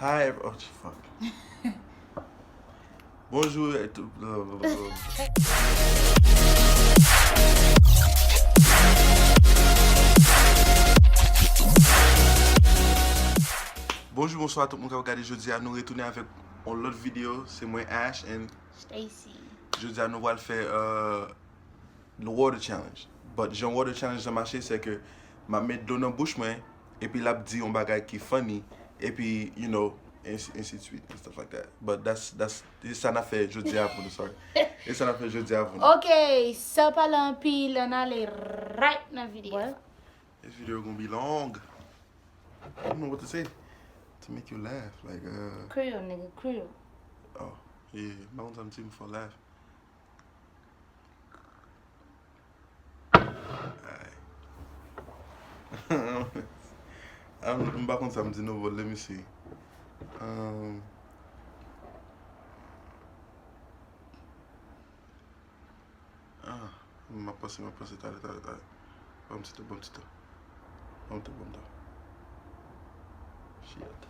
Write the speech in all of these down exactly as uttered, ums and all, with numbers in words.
Hi, ev- oh, fuck. Bonjou, eh, tou- Bonjou, bonswa tout moun k ap gade. Jodi a, nou retounen avèk yon lòt videyo. Se mwen, Ash, and Stacy. Jodi a, nou pral fè, euh, water challenge. But jan water challenge lan mache, se ke m ap met dlo nan bouch mwen, epi l ap di yon bagay ki funny, epi, you know, ainsi, ainsi de suite, and stuff like that. But that's, that's, e sa n ap fè jodi a pou nou, sorry. E sa n ap fè jodi a pou nou. Ok, san pale anpil, ann ale right nan videyo. What? This video gonna be long. I don't know what to say to make you laugh. Like, uh, Creole, nigga, Creole. Oh, yeah, m pa konn sa m di m fò laugh. Ay. M pa konn sa m di non, but let me see. Um, ah, m ap panse, m ap panse, talè, talè, talè. Ban m ti tan, ban m ti tan. Ban m tan, ban m tan. Shit.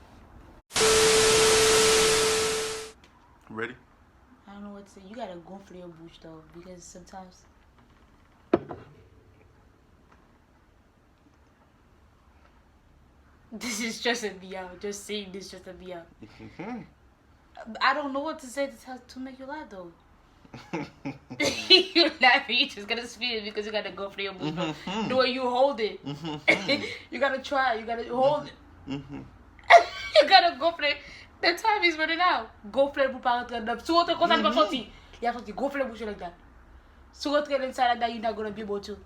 Ready? I don't know what to say. You gotta gonfle your bouche though, because sometimes this is stressing me out. Just saying this stressing me out. I don't know what to say to tell, to make you laugh though. You laughing, you just gonna spit it because you gotta gonfle your bouche though. The way you hold it, you gotta try. You gotta hold it. You gotta gonfle. The time is running out. Gonfle pou pa rantre anndan. Si w rantre konsa, li p ap soti. Li ap soti. Gonfle bouch ou like that. Si w rantre inside like that, you not gonna be able to.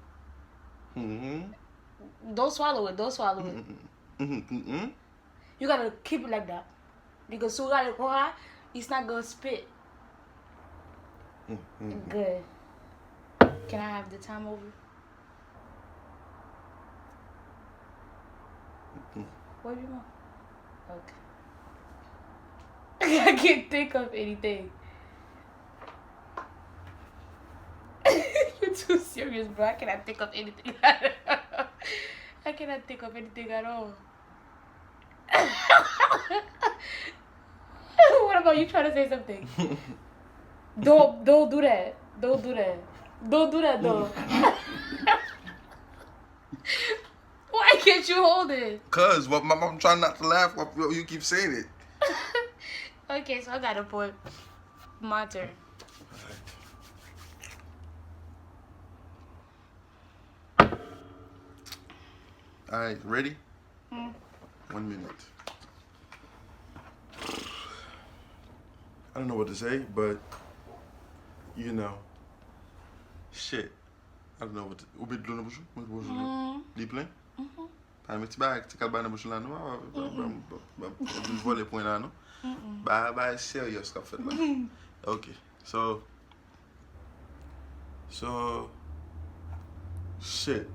Don't swallow it. Don't swallow it. You gotta keep it like that. Because si w rale konsa, it's not gonna spit. Good. Can I have the time over? What do you want? Okay. I can't think of anything. You're too serious, bro. I cannot think of anything. I cannot think of anything at all. What about you trying to say something? Don't don't do that. Don't do that. Don't do that though. Why can't you hold it? Cause what, my, I'm trying not to laugh. What, what you keep saying it. Okay, so I got a point. My turn. Alright, ready? Mm. One minute. I don't know what to say, but you know, shit. I don't know what to, ou met dlo nan bouch ou? Mwen bouch ou. Mm. Li plen? Mhm. Pa met ti bagay, ti kalbane nan bouch ou la, non. Ba, ba, ba, ba, ba, ba, vin vòlè pwen la, non. Mm-mm. Ba, ba, serious k ap fèt la. Ok, so, so, shit.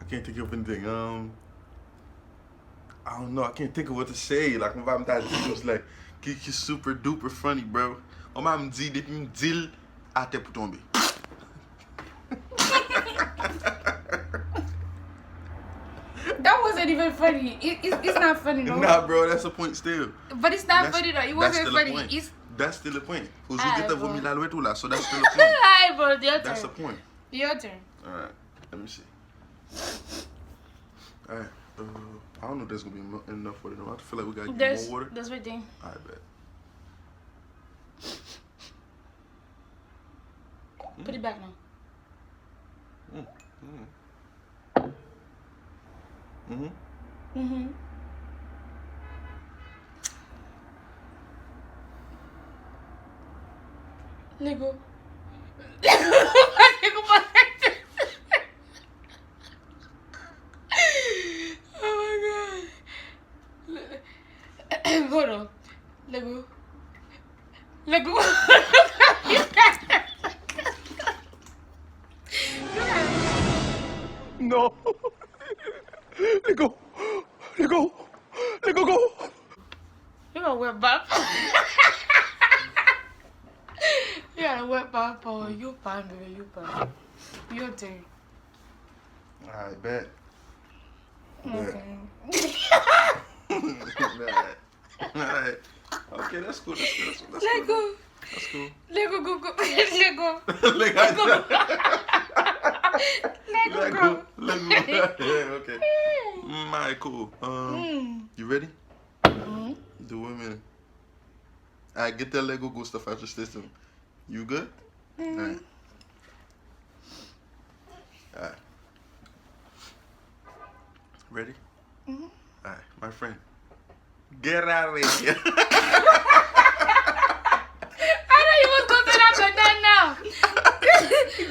I can't think of anything. Um, I don't know. I can't think of what to say. Like, mwen pa m ta di, just like, ki, ki super duper funny, bro. Mwen pa m di, depi m di l, atè pou tonbe. That wasn't even funny. It, it, it's not funny, no. Nah, bro, that's a point still. But it's not funny, though. It wasn't funny. It's That's still a point. Ou gentan vomi lalwèt ou la, so that's still a point. Alright, bro, your turn. That's a point. Your turn. Alright, let me see. Alright, uh, I don't know if there's gonna be mo- enough water. I feel like we gotta get more water. There's right there. I bet. Put it back now. Mm, mm. Mhm. Mhm. Lego. Lego. Lego. Oh my God. Hold on. Lego. Lego. No. Lego. Lego. Lego, go. You a wet bop. You a wet bop. You fine, baby. You fine. Your turn. Alright, bet. Bet. Okay. Bet. Alright. Okay, that's cool, that's cool, that's cool, that's cool. Let go. That's cool. Let go, go, go. Let go. Let go. Let go, go. Let go. Okay. Mm, alright, cool. Um, Mm. You ready? Mm. Do a minute. Alright, get that let go, go stuff out your system. You good? Alright. Alright. Ready? Mhm. Alright, my friend. Get out of here. I know you was gonna say that, but not now.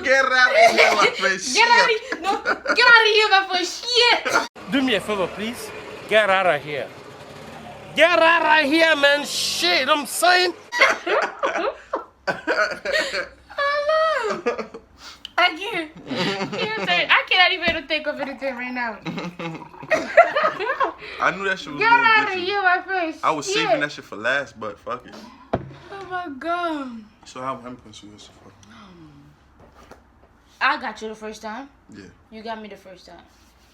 Get out of here, my friend. Get out of no, get out of here, my friend. Shit. Do me a favor, please. Get out of here. Get out of here, man. Shit, I'm saying. Oh, Lord. I can't. Can't take- I cannot even think of anything right now. I knew that shit was Get gonna out get of you. Here, my friend. I was Shit. Saving that shit for last, but fuck it. Oh my God. So how many points you was for? I got you the first time. Yeah. You got me the first time.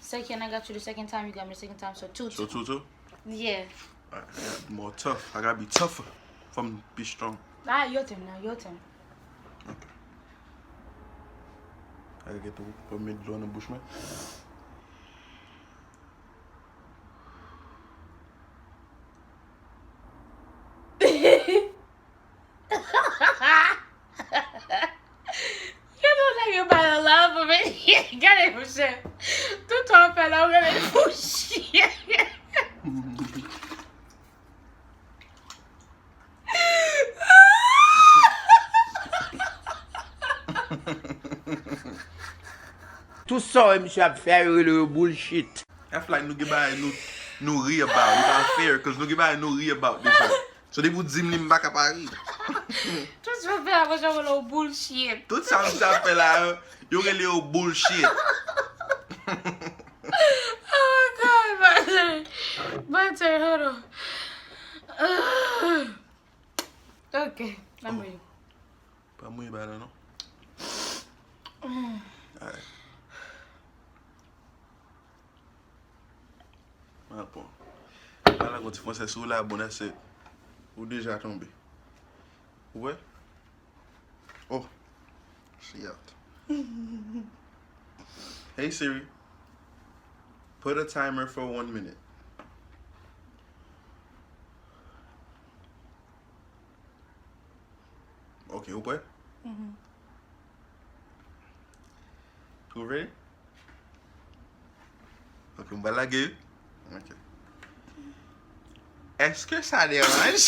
Second, I got you the second time. You got me the second time. So two. So two two. Yeah. Alright, I gotta be more tough. I gotta be tougher. If I'm be strong. Ah, your turn now. Your turn. Okay. I gotta get the put me dlo nan bouch mwen. Yo, nou lage bay la pou men. Gade, monchè. Tout sa w fè la, ou rele pou chyen. Tout sa w wè misye ap fè a, yo rele yo bullshit. I feel like nou gen bagay nou nou ri about. It's not fair, cause nou gen bagay nou ri about deja. So depi w di m li, m pa ka pa ri. Tout sa w fè la, monchè, ou rele yo bullshit. Tout sa misye ap fè la, yo rele yo bullshit. Oh my God, my turn. My turn, hold on. Okay, I'm ready. Pa mouye ba la non. Alright. Mwen ap pran. Mwen la konti fransè sou la, bon, that's it. Ou deja tonbe. Ou wè? Oh. She out. Hey Siri. Put a timer for one minute. Ok, ou prè? Ou ready? Ok, m pral lage wi. Ok. Èske sa deranj?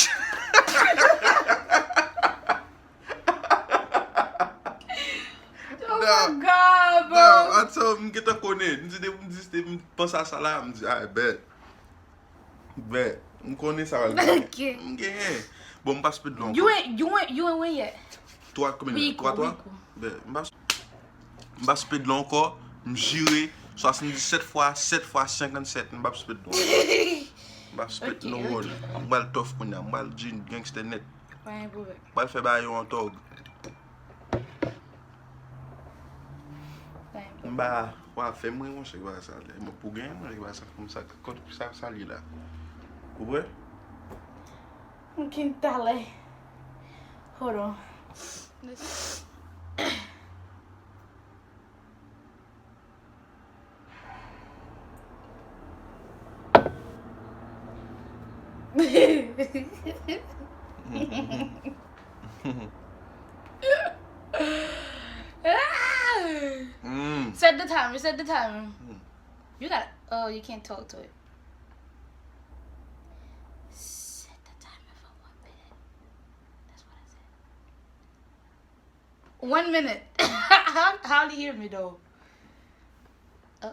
Oh my God, bro. Non, anto m gentan konnen. M di depi m di depi m panse a sa la, m di, "Ay, bèt." Bèt. M konnen sa pral genyen. Ok. M genyen. Bon, m pa spit long. You ain't, you ain't, you ain't win yet. Twa, konbyen? We Twa, equal, twa? we equal. Bèt. M pa, m pa spit long ankò. M jire swasanndisèt fwa sèt fwa senkannsèt. M pa spit long. M pa spit Ok, no word. Ok. M pral tough kounye a. M pral di gangster nèt. Pa gen pwoblèm. M pral fè bagay yo an tòg. Pa gen pwoblèm. M pa, w ap fè m ri monchè, ki bagay sa. Lè mwen pou gen monchè, ki bagay sa, kòm sa, kòm sa, sa li la. Ou prè? M kin talè. Hold on. Mm. Set the timer, set the timer. Mm. You got, oh, you can't talk to it. Set the timer for one minute. That's what I said. One minute. How, how do you hear me though? Oh.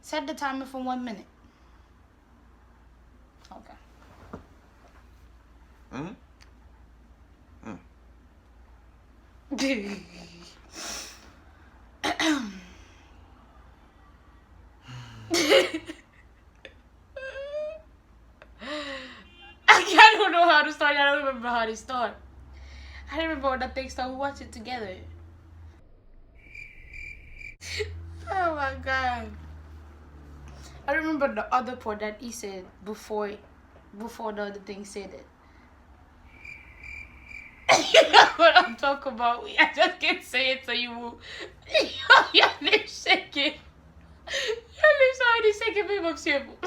Set the timer for one minute. Okay. Mm? Mm. I don't know how to start. I don't remember how they start. I don't remember how the thing start. We watch it together. Oh my God. I remember the other part that he said before, before the other thing said it. What I'm talking about, I just can't say it, so you will. Your lips shaking. Your lips already shaking, babe. I'm shaking.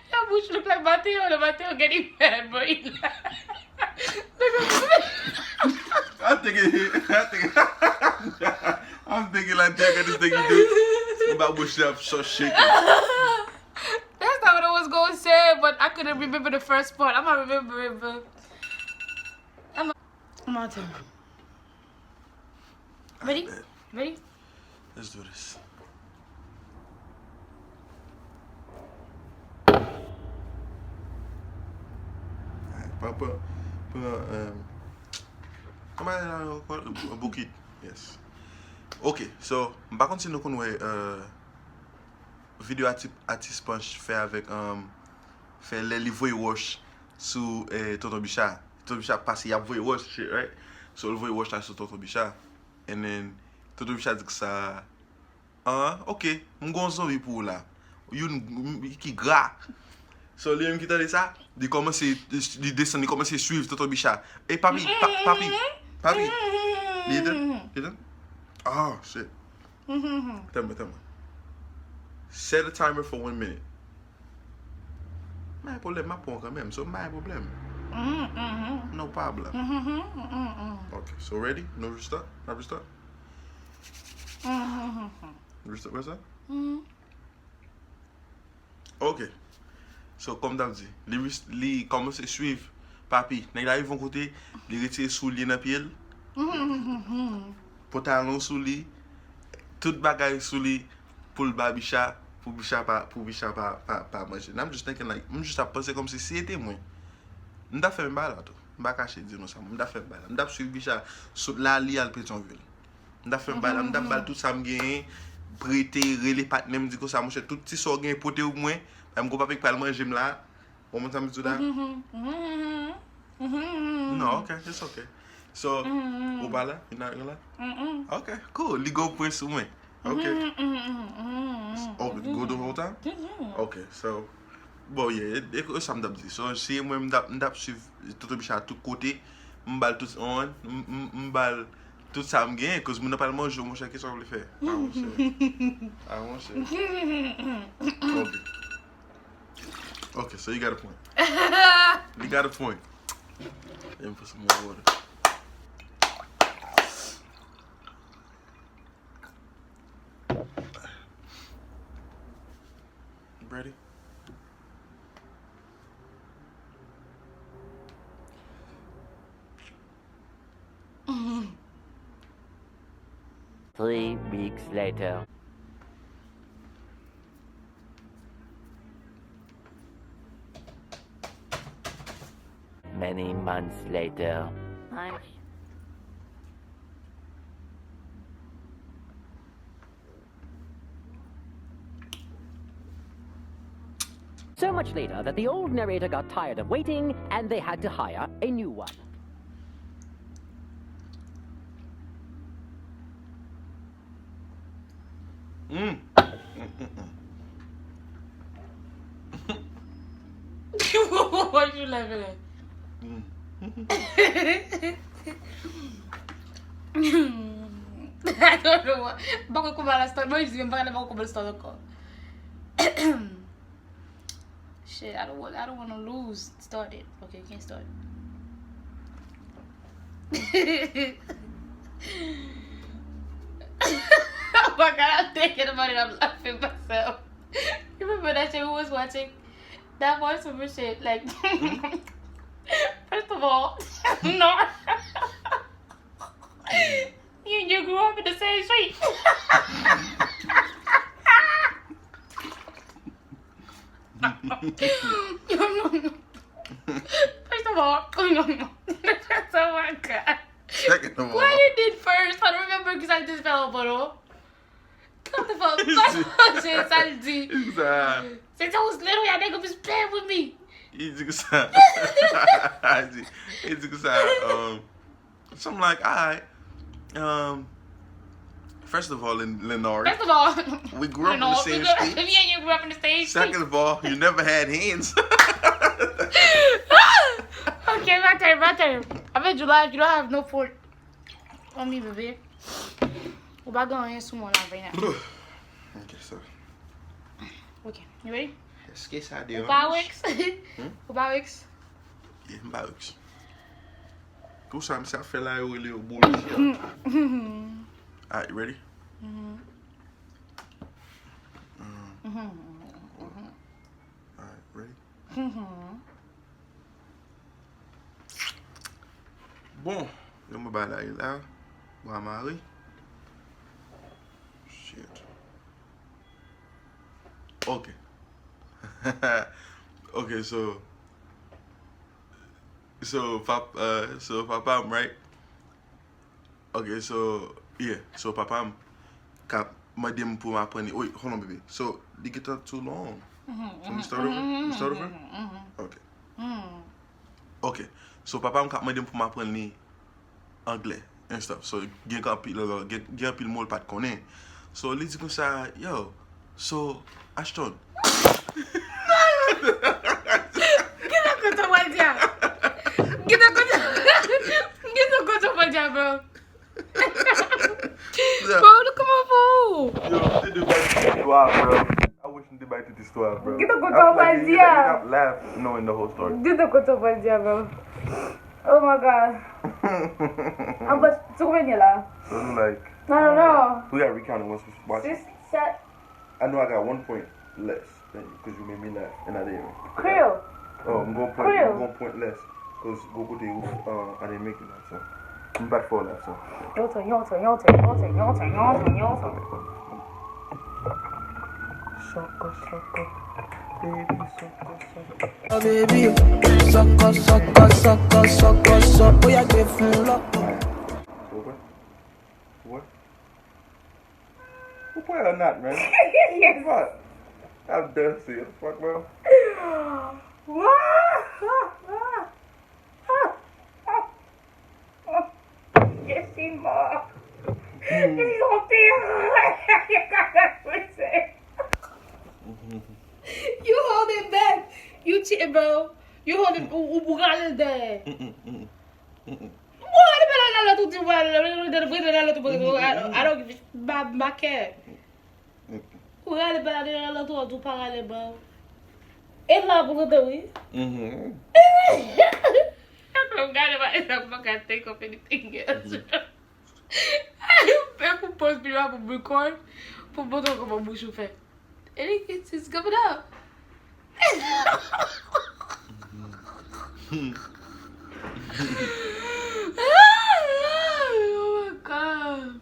Your bouch look like Mateo. The Mateo getting mad, bro. He like, I'm thinking, I'm thinking, I'm thinking like, damn, this thing you do. My bouch up so shaking. That's not what I was gonna say, but I couldn't remember the first part. I'm gonna remember it, but I'm, I'm out of Ready? Ready? Let's do this. Alright, pa pa pa um, kòman e la ankò? Bokit. Yes. Ok, so m pa konn si nou konn wè uh, videyo atis Panch fè avèk um, fè lè li voye wòch sou eh, Tonton Bicha. Tonton Bicha pase, y ap voye wòch, shit, right? So, l voye wòch la sou Tonton Bicha. And then, Tonton Bicha di konsa, ah, ok, m gon zonbi pou ou la. Youn ki gra. So, li menm ki tande sa, li kòmanse, li desann, li kòmanse swiv Tonton Bicha. E papi, papi, papi. Li etenn, li etenn. Oh, shit. Tanmen, tanmen. Set a timer for one minute. M pa gen pwoblèm, m ap pran w kanmenm, so m pa gen pwoblèm. No problem. Ok, so ready? Nou restart? N ap restart? Restart, restart? Ok. So, kòm m t ap di, li, li kòmanse swiv papi. Nèg la rive yon kote, li retire soulye nan pye l. Pantalon sou li, tout bagay sou li pou l ba Bicha, pou Bicha pa, pou Bicha pa, pa, pa manje. And I'm just thinking like, m just ap panse kòmsi si se te mwen, m t ap fè menm bagay la tou. M pa kache di nou sa, m t ap fè menm bagay la. M t ap swiv Bicha sot Lali al Petyonvil. M t ap fè menm bagay la, m t ap ba l tout sa m genyen, prete, rele patnè m, di konsa, monchè, tout ti sa w genyen, pote yo pou mwen, paske m gon papi k pral manje m la. Ou konprann sa m di w la? Non, ok, it's ok. So, ou pa la? You're not gonna la? Ok, cool. Li gon pwen sou mwen. Ok. Oh, go the whole time? Ok, so, bon, yeah, e, e, e sa m t ap di. So, si e mwen, m t ap, m t ap swiv Tonton Bicha tout kote. M ba l tout, on, m, m, m ba l tout sa m genyen, cause moun nan pral manje w, monchè, kisa w vle fè? Ah, monchè. Ah, monchè. Ok. Ok, so you got a point. You got a point. Let me put some more water. Ready? Three weeks later. Many months later. So much later that the old narrator got tired of waiting and they had to hire a new one. Mm. What you laughing at? I don't know what. Bako kouba la start. Mwen di men bako kouba la start ankò. Shit, I don't want, I don't want to lose. Start it. Okay, you can't start. Oh my god, I'm thinking about it. I'm laughing myself. You remember that shit we was watching? That was some shit. Like, first of all, no. You, you grew up in the same street. First of all, oh my god. Second of all, what he did first, I don't remember because I just fell off, bro. What the fuck? Sa l di. Se te ou lè nou ya nèg ap play with me. Li di konsa. Li di konsa. Um, so I'm like, alright. Um, First of all, Len- Lenore, First of all, we grew up in the Lenore, same we street. Me and you grew up in the same street. Second of all, you never had hands. Okay, my turn, my turn. Avè July, you don't have no foot on me, bébé. Ou pa gen anyen sou mwen la, Vena. Okay, so Okay, you ready? Est-ce que ça Ou pa dérange? Wex? Ou pa Wex? Yeah, m pa Wex. Tout sa misye ap fè la, yo rele yo bullshit. Alright, ready? Mhm. Alright, ready? Bon, yo mwen bay la, la. Bwa mare. Shit. Ok. Ok, so, so, pap, uh, so papa m, right? Ok, so, yeah, so papa m k ap mande m pou m aprann li. Wait, hold on, baby. So, li gentan too long. Can we start over? We start over? Ok. Ok. So, papa m k ap mande m pou m aprann li anglè and stuff. So, gen anpil, gen, gen anpil mo l pa t konnen. So, li di konsa, yo, so, Ashton. Gade kote w pral di a. Gade kote, gade kote w pral di a, bro. Bro, look at my phone. Yo, m te dwe bay tout istwa, bro. I wish m te bay tout istwa, bro. Gade kote w pral di a. Laugh knowing the whole story. Gade kote w pral di a, bro. Oh my God. An pa, sou konbyen la? So, nou like, Non, non, non. We gotta recount it once we watch it. Six, seven. I know I got one point less than you because you made me laugh and I didn't. Kriyo. Oh, m gon point, Kriyo. M gon point less because go kote ou, uh, I didn't make you laugh, so. M pa t fè w laugh, so. Yon tan, yon tan, yon tan, yon tan, yon tan, yon tan, yon tan. Soko, soko, baby, soko, soko. Oh, baby, soko, soko, soko, soko, soko, oya ke fun loko. What? What? Who put a knot, man? What? I'm done seeing. Fuck, bro. Yes, she mom. This is on you gotta listen. You hold it back. You cheat, bro. You hold it. Ou, ou rale l dèyè. Ou rale l dèyè, ou di, ou rale l dèyè, ou rale l dèyè, I don't give a, I don't give a care. Ou rale bal la devan lòt ou, ou pa rale ban. E la pou kote wi. Apre m gade pa e sa m pa ka take off anything else. E pou pause video a pou m record, pou m montre w kòman bouch ou fè. Anything is coming out. Oh my God.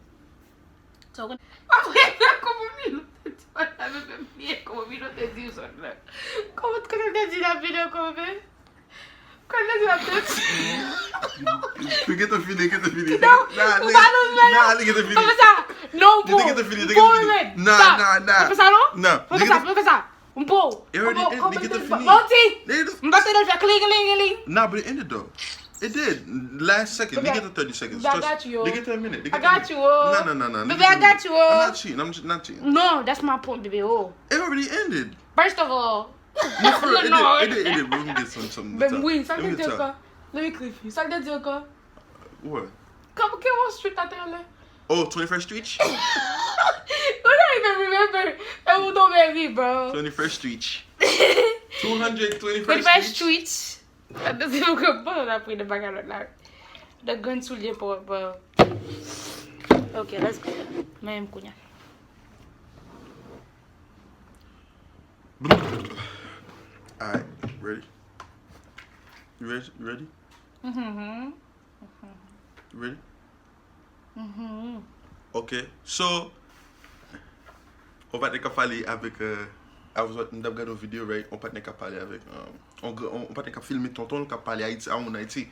So, apre sa, kòman Milo te di, mwen ta menm bliye kòman Milo te di sa la. Kòman, kòman te di la videyo kòman? Kòman te di la te di? Li gentan fini, gentan fini. Non, ou pa nan mwen, non. Nah, li gentan fini. Kòman sa? Non, Li te gentan fini, li te bon, gentan fini. men, Nah, sa. nah, nah. Fè sa non? Nah, Fè li sa, gentan- fè sa. M po. It already Kòman, end, kòman li gentan te- fini. Bon, ti. Li gentan- M pa tande l fè kling, kling, kling. Nah, but it ended though. It did. Last second. Li Baby, gentan thirty seconds. I Trust- got you. Li gentan a minute. Li I gentan a got minute. You, oh. Nah, nah, nah, nah. Li Baby, I gentan a got minute. You, oh. I'm not cheating. I'm not cheating. No, that's my point, baby, oh. It already ended. First of all, No, for real, it No. did. It did. It did. Let me get some, some. Ben wi, sa l Let te me di tell- ankò? Let me clip you. Sa l te di ankò? What? Kòman ke Wall Street la te anlè? Oh, twenty-first Street? I don't even remember. E ou tonbe ri, bro. twenty-first Street. Two hundred twenty-first Twenty-first Street. Street. Bon, n ap ri de bagay lòt la. The Grand Soulier, bro, bro. Ok, let's go. Men m kounye a. Alright, ready? You ready? You ready? Mhm. You ready? Mhm. Ok, so, yon patnè k ap pale avèk, euh, I was, m t ap gade yon videyo, right? Yon patnè k ap pale avèk, euh, yon gran- yon patnè k ap filme tonton l k ap pale Ayiti, a moun Ayiti.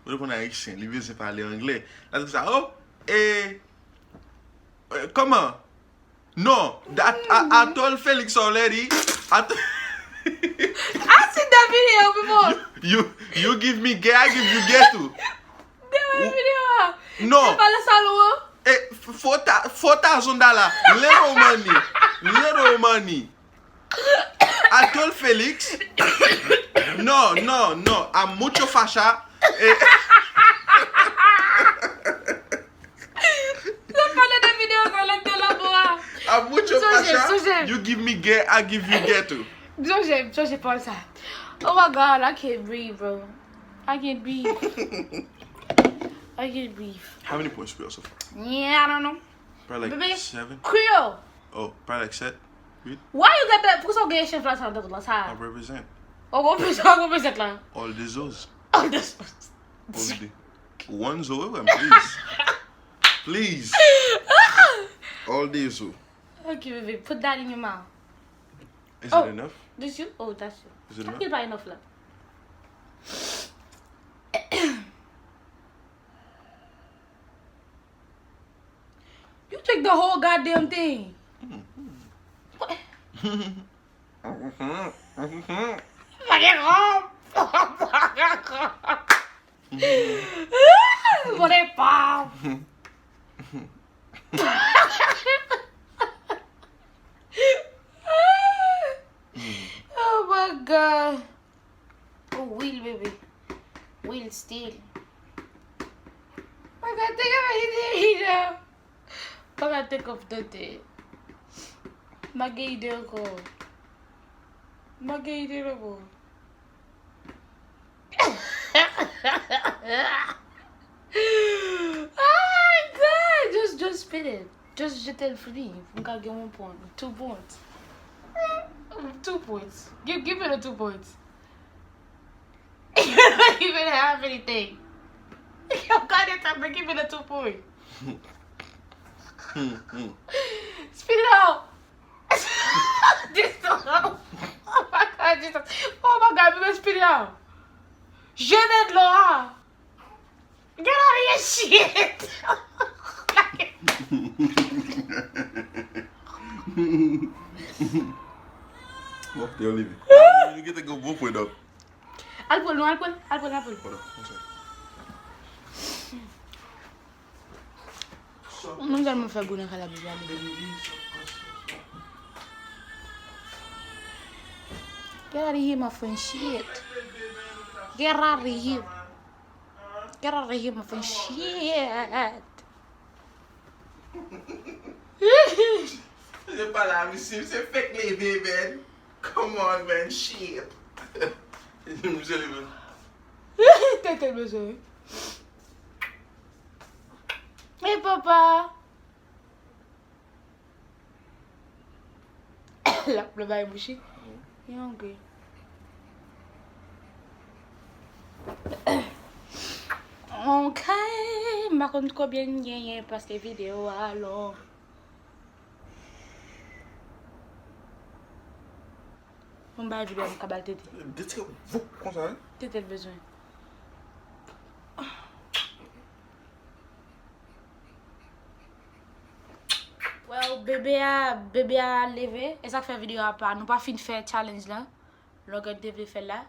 Ou konn Ayisyen, li bezwen pale anglè. L ap di sa, oh, e, euh, kòman? No, that, I, I told Felix already. I t- I see that video before. You, you, you give me gay, I give you gay too. Demen videyo a. No. E pa le salon an? Eh, fota, fota zonda la. Little money. Little money. I told Felix. No, no, no. I'm mucho facha. Eh, Sa pale de videyo sa lè te labo a. I'm mucho Sonje, facha. Sonje. You give me ghetto, I give you ghetto. Sonje, sonje pawòl sa. Oh my God, I can't breathe, bro. I can't breathe. I can't breathe. How many points we got so far? Yeah, I don't know. Probably like Bebe, seven. Creole. Oh, probably like seven. Why you get that? Pou sa w gen chen flas an tèt la sa? I represent O konpè sa, o konpè sa la. all the zoos. Oh, this. All the one zo, please. Please. All the zoo. Okay, baby, put that in your mouth. Is Oh. It enough? This you? Oh, that's you. Is it enough? Tranquille, pa enough la. You take the whole goddamn thing. What? What a pop. Oh my God. Oh, Will, baby. Will still. I can't think of anything either. I can't think of nothing. M pa gen ide ankò. M pa gen ide ankò. Oh my God! Just, just spin it. Just jete l fini. Pou m ka gen yon pwen. Two points. Two points. Give, give me the two points. You don't even have anything. Yo, God, it's not giving the two point. Spit it out. This don't. Oh my God, Jesus. Oh my God, baby, spit it out. Jete dlo a. Get out of your shit. Bon, yo, leave it. You get to go both way, dog. Al pran l, non, al pran l, al pran l, al pran l. Hold on, one second. Mwen tèlman fè gou nan kalabou a. Get out of here, my friend. Shit. Get out of here. Get out of here, my friend. Shit. Se pa la, misye, se fake leve, man. Come on, man. Shit. Misye leve. Tete bezwen. Hey, papa. L ap plè bay bouch li. Li hungry. Ok, m pa konn konbyen n genyen paske videyo a long. Mwen bay videyo a, m ka ba l tete. Dete voup konsa, wi. Tete l bezwen. Well, bebe a, bebe a leve. E sa k fè videyo a pa, nou pa fin fè challenge la. Longè n te vle fè l la.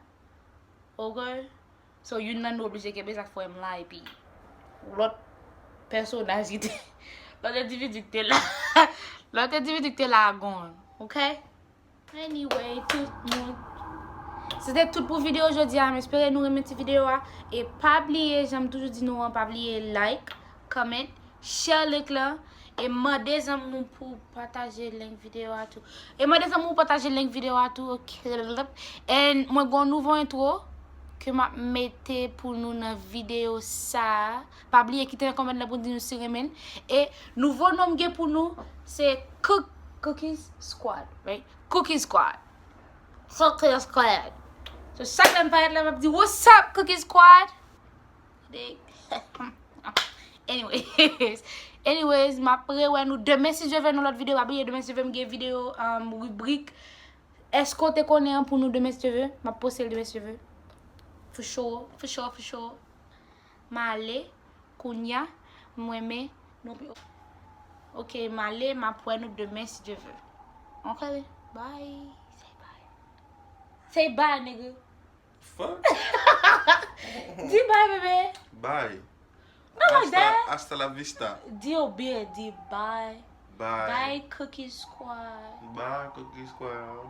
Ok? So, youn nan nou oblije kenbe, sa k fè m la, epi lòt pèsonaj ki te, lòt endividi ki te la, lòt endividi ki te la a gone. Ok? Anyway, tout moun. Se te tout pou videyo jodi a. M espere nou renmen ti videyo a. E pa bliye, jan m toujou di nou an, pa bliye like, comment, share link lan. E mande zanmi w pou pataje link videyo a tou. E mande zanmi w pataje link videyo a tou, ok? And mwen gen yon nouvo intro ke m ap mete pou nou nan videyo sa a. Pa bliye kite nan kòmantè pou di nou si renmen l. E nouvo non m gen pou nou, se Cook, Cookies Squad, right? Cookies Squad. Cookies Squad. So, chak lè m parèt la, m ap di, "What's up, Cookies Squad?" Anyways, anyways, m ap rewè nou demen si Dye vle nan lòt videyo. Pa bliye demen si Dye vle m gen videyo, um, ribrik Èske w te konnen an pou nou demen si Dye vle. M ap poste l demen si Dye vle. For sure, for sure, for sure. M ale, kounya, m renmen nou pi. Ok, m ale, m ap wè nou demen si Dye vle. Ok, bye. Say bye. Say bye, nigga. Fuck. Di bye, bebe. Bye. Not like Hasta, that. Hasta la vista. D O B, D, bye. Bye. Bye, Cookie Squad. Bye, Cookie Squad.